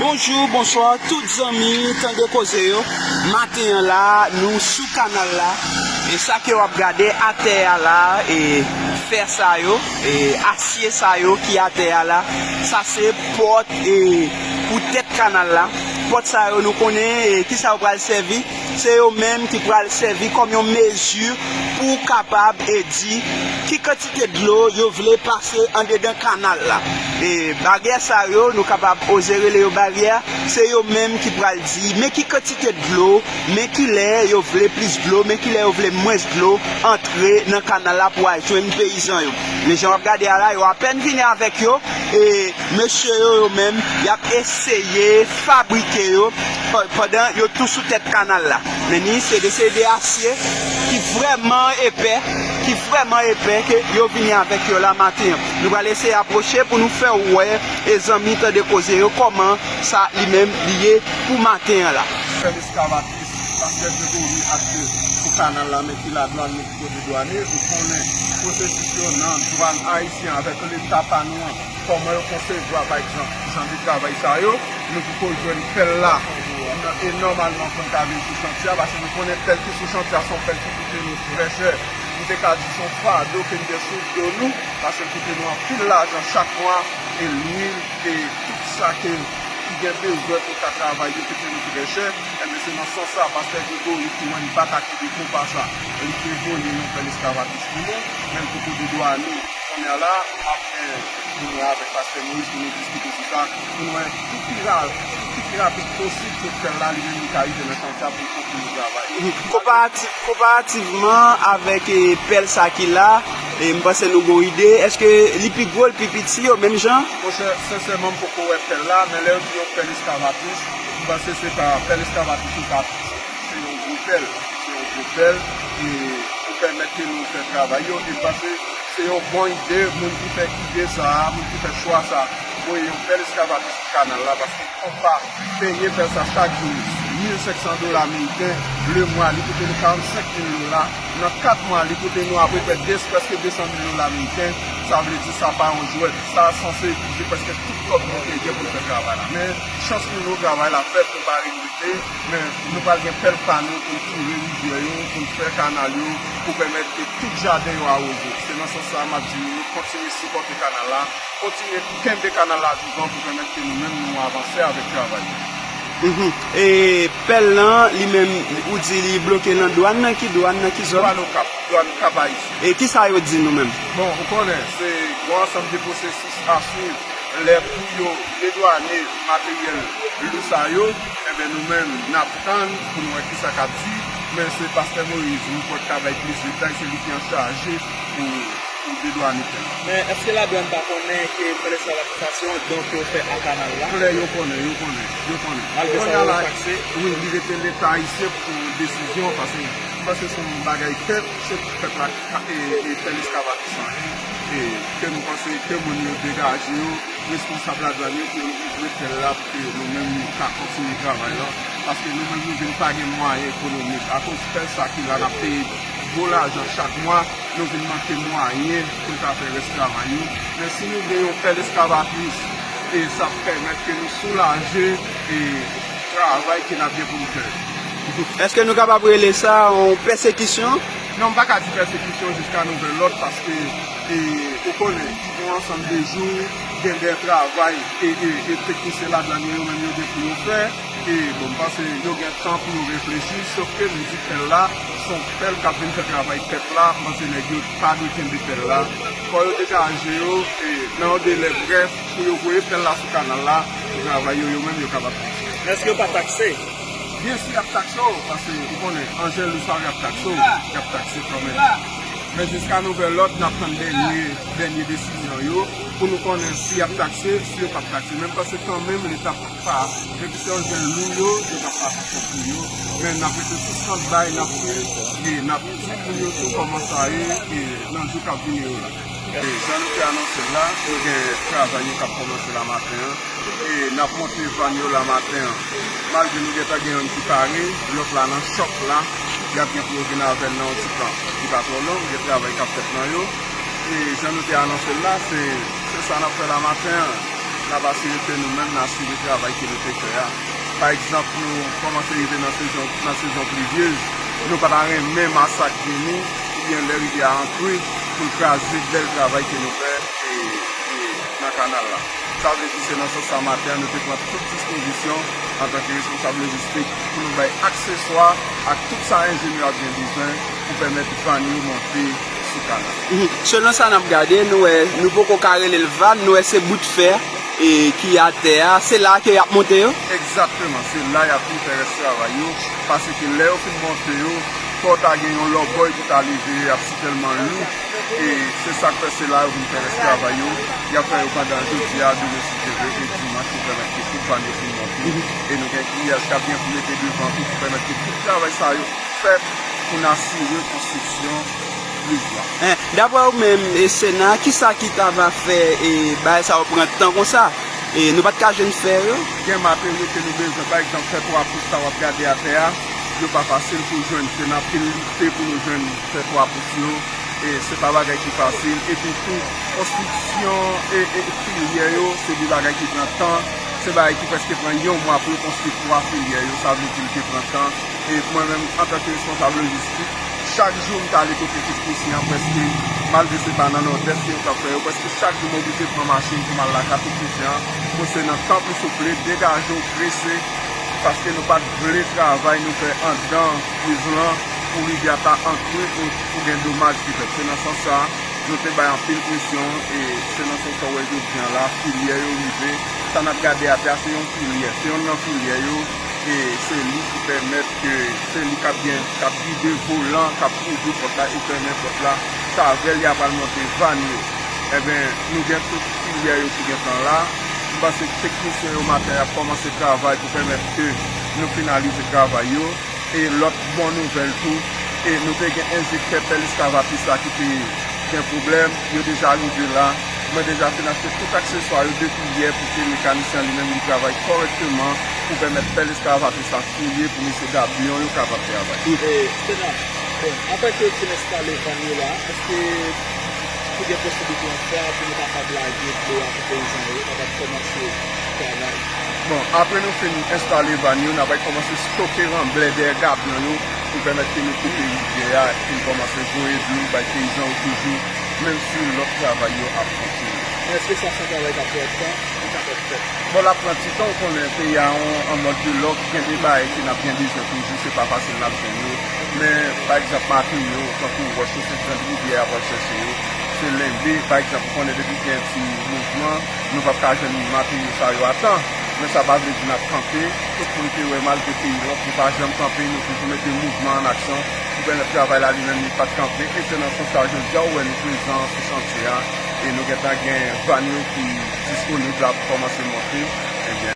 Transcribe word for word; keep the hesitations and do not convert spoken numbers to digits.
Bonjou, bonswa, tout zanmi Tande Koze yo. Maten an la, nou sou kanal la. E sa ke w ap gade atè a la, e fè sa yo, e asye sa yo ki atè a la, sa se pòt, e pou tèt kanal la. Pòt sa yo, nou konnen, e kisa yo pral sèvi. Se yo menm ki pral sèvi kòm yon mezi pou kapab, e di ki kantite dlo yo vle pase andedan kanal la. E baryè sa yo, nou kapab oze rele yo baryè, se yo menm ki pral di, men ki kantite dlo, men ki lè yo vle plis dlo, men ki lè yo vle mwens dlo antre nan kanal la pou al jwenn peyizan yo. Men jan w ap gade a la, yo apèn vini avèk yo, e mesye yo, yo menm, y ap eseye fabrike yo pa-, pandan yo tou sou tèt kanal la. Men ni se de, se de asye ki vrèman epè, ki vrèman epè ke yo vini avèk yo la maten an. Nou pral eseye apwoche pou nou fè w wè, e zanmi Tande Koze yo, kòman sa li menm li ye pou maten an la. Pèl eskavatris, pastè Gregory ak pou kanal la, men ki ladwann, men ki kote dwane, ou konnen pwosesis yo nan dwann ayisyen avèk leta pa nou an, kòman yo konsevwa, pa egzanp, jan de travay sa yo, nou poko jwenn pèl la, e nòmalman pou n ka vin sou chantye a, paske nou konnen pèl ki sou chantye a se yon pèl ki koute nou trè chè. M te ka di se yon fado ke n gen sou do nou, paske l koute nou anpil lajan chak mwa, e lwil, e tout sa ke, ki gen bezwen pou ka travay yo, ki koute nou trè chè. Enben, se nan sans sa, pastè Gregory ki wè n pa ta kenbe konpa sa, li te voye yon pèl eskavatris pou nou, men l poko dedwane. Kounye a la, m ap fè jounen avèk pastè Moïse pou nou diskite sou sa, pou nou wè ki pi ra-, ki pi rapid posib pou pèl la, li menm, li ka rive nan chantye a pou l kontinye travay. Konparati-, konparativman avèk, e, pèl sa ki la, e m panse nou gon ide, èske li pi gwo, li pi piti, yo menm jan? Monchè, sensèman, m poko wè pèl la, men lè yo di yon pèl eskavatris, m panse se pa pèl eskavatris yo ka Se yon gwo pèl, se yon gwo pèl, e pou pèmèt ke nou fè travay yo, e m panse se yon bon ide, moun ki fè ide sa a, moun ki fè chwa sa a, voye yon pèl eskavatris sou kanal la, paske konpa peye pèl sa chak jou mil senk san dola ameriken lemwa, li koute nou karannsenk mil dola, nan kat mwa, li koute nou apeprè de, prèske de san mil dola ameriken, sa vle di sa pa yon jwèt, sa sanse itilize prèske tout kòb nou te gen pou n fè travay la, men chans pou nou, travay la fèt, nou pa regrete. Men nou pral gen pèl pa nou pou n kire rivyè yo, pou n fè kanal yo, pou pèmèt ke tout jaden yo awoze. Se nan sans sa a m ap di nou, nou kontinye sipòte kanal la, kontinye kenbe kanal la vivan pou pèmèt ke nou menm nou avanse avèk travay yo. Mhm. E pèl lan, li menm, ou di li bloke nan dwàn, nan ki dwàn, nan ki zòn? Dwàn Okap, dwàn Cap Haïtien. E kisa yo di nou menm? Bon, ou konnen, se yon ansanm de pwosesis a swiv. Lè pou yo dedwane materyèl lou sa yo, enben, nou menm, n ap tann pou n wè kisa k ap di, men se pastè Moïse, nou pòt ka bay plis detay, se li ki an chaje pou, pou dedwane tè a. Men èske ladwann pa konnen ke pèl eskavatris la se yon don ke yo fè a kanal la? Klè, yo konnen, yo konnen, yo konnen. Malgre sa, yo takse? Wi, li rete Leta ayisyen pou pran desizyon, paske m panse se yon bagay pèp, se pèp la ka, e, e pèl eskavatris lan ye, e ke nou panse ke moun yo degaje yo, responsab ladwann yo, pou yo ouvri pèl la, pou ke nou menm nou ka kontinye travay lan, paske nou menm nou vin pa gen mwayen ekonomik, akoz pèl sa ki la n ap peye gwo lajan chak mwa, nou vin manke mwayen pou n ka fè rès travay yo, men si nou gen yon pèl eskavatris, e sa ap pèmèt ke nou soulaje, e travay ke n ap gen pou n fè. Èske nou kapab rele sa yon pèsekisyon? Non, m pa ka di pèsekisyon jiska nouvèl lòd, paske, e, ou konnen, yon ansanm de jou, gen de travay, e, e, e teknisyen ladwann yo, yo menm yo gen pou yo fè, e, bon, m panse yo gen tan pou yo reflechi, sòf ke nou di pèl la, se yon pèl k ap vin fè travay pèp la, m panse nèg yo pa dwe kenbe pèl la, fò yo degaje yo, e, nan yon delè brèf, pou yo voye pèl la sou kanal la, pou travay yo, yo menm, yo kapab kontinye. Men èske yo pa takse? Byen si y ap takse w, paske ou konnen, anjè lou sa yo, y ap takse w, y ap takse kanmenm. Men jiska nouvèl lòd, n ap tann dènye, dènye desizyon yo, pou nou konnen si y ap takse, si yo p ap takse. Men m panse kanmenm, Leta pa, depi se anjè lou yo, yo t ap pase kont pou yo. Men n ap rete sou standby, n ap swiv, e n ap di pou yo tou kòman sa ye, e nan jou k ap vini yo la. E jan nou te anonse l la, nou gen travay yo k ap kòmanse la maten an. E n ap monte vàn yo la maten an. Malgre nou gentan gen youn ki pare, lòt la nan chòk la. Y ap gen pou yo vin avè l nan yon ti tan ki pa twò long, gen travay k ap fèt nan yo. E jan nou te anonse l la, se, se sa n ap fè la maten an. N ap asire ke nou menm n asire travay ke nou te fè a. Pa egzanp, nou kòmanse rive nan sezon, nan sezon plivyez, nou pa ta renmen masak vini, oubyen lè rivyè a ankri, pou l kraze bèl travay ke nou fè e, e nan kanal la. Sa vle di se nan sans sa maten an nou te pran tout dispozisyon antanke responsab lojistik pou nou bay akseswa ak tout sa enjenyè ap gen bezwen pou pèmèt van yo monte sou kanal. Mhm. Selon sa n ap gade, nou wè, nou poko ka rele l van, nou wè se bout fè e ki atè a, se la ke y ap monte yo? Egzakteman, se la y ap fin fè rès travay yo, paske lè yo fin monte yo, fò w ta gen yon lòbòy pou ta leve, y ap si tèlman lou, e se sa k fè se la yo vin fè rès travay yo, y ap fè yo pandan jodi a, demen si Dye vle, e dimanch pou pèmèt ke tout van yo fin monte, e nou gen griyaj k ap gen pou mete devan tou pou pèmèt ke tout travay sa yo fèt pou n asire konstriksyon Wi. Daprè ou menm, e Sena, kisa ki ta va fè e bagay sa yo pran tan konsa? E nou pa t ka jwenn fè yo? Gen materyo ke nou bezwen, pa egzanp, fè twa pous sa w ap gade atè a, yo pa fasil pou jwenn. Se n ap lite pou nou jwenn fè twa pous yo. E se pa bagay ki fasil. Epi tou, konstriksyon e, e filyè yo, se de bagay ki pran tan. Se bagay ki prèske pran yon mwa pou yo konstwi twa filyè yo. Sa vle di l te pran tan. E mwen menm, antanke responsab lojistik, chak jou m t ale kote teknisyen an, prèske, malgre se pa nan Nòdès ke yo t ap fè yo, prèske chak jou m oblije pran machin pou m al lakay teknisyen an, pou se nan tan pli souple, degaje w prese, paske nou pa t vle travay nou fè anndan prizon an pou rivyè a ta ankri, pou, pou gen domaj ki fèt. Se nan sans sa a, nou te bay anpil presyon, e se nan sans sa w wè jodi a la, filyè yo rive. Sa n ap gade atè a, se yon filyè, se yonn nan filyè yo, e se li ki pèmèt ke, se li k ap gen, k ap gide volan, k ap ouvri pòt la e fèmen pòt la. Se avè l y ap al monte van yo. Enben, nou gen tout filyè yo ki gentan la. M panse teknisyen yo maten y ap kòmanse travay pou pèmèt ke nou finalize travay yo. E lòt bon nouvèl tou, e nou te gen enjektè pèl eskavatris la ki te gen pwoblèm, yo deja rive la. Mwen deja fin achte tout akseswa yo depi yè pou ke mekanisyen an li menm li travay kòrèkteman pou pèmèt pèl eskavatris la fouye pou mesye Gabyon yo kapab travay. E, Sena, bon, apre ke yo fin enstale van yo la, èske pou gen posiblite yon fwa pou nou kapab lage dlo a pou peyizan yo kapab kòmanse travay? Bon, apre nou fin enstale van yo, n ap kòmanse stoke ranblè dèyè gabyon yo pou pèmèt ke nou koupe rivyè a epi n kòmanse voye dlo bay peyizan yo toujou, menm si lòt travay yo ap kontinye. Èske sa se yon travay k ap pran tan? Ki kapab fèt? Bon, l ap pran ti tan, ou konnen peyi a an, an mòd de lòk, gen de bagay ke n ap gen bezwen toujou, se pa fasil n ap jwenn yo. Men, pa egzanp, materyo, tankou wòch yo, se Grand Rivyè y ap al chèche yo. Se lenbe, pa egzanp, ou konnen depi gen ti mouvman, nou p ap ka jwenn materyo sa yo a tan. Men sa pa vle di n ap kanpe. Tout moun te wè, malgre peyi lòk, nou pa janm kanpe, nou toujou mete mouvman an aksyon pou pèmèt travay la li menm li pa t kanpe. E se nan sans sa, jodi a, ou wè nou prezan sou chantye a. E nou gentan gen van yo ki disponib la pou kòmanse monte. Ebyen.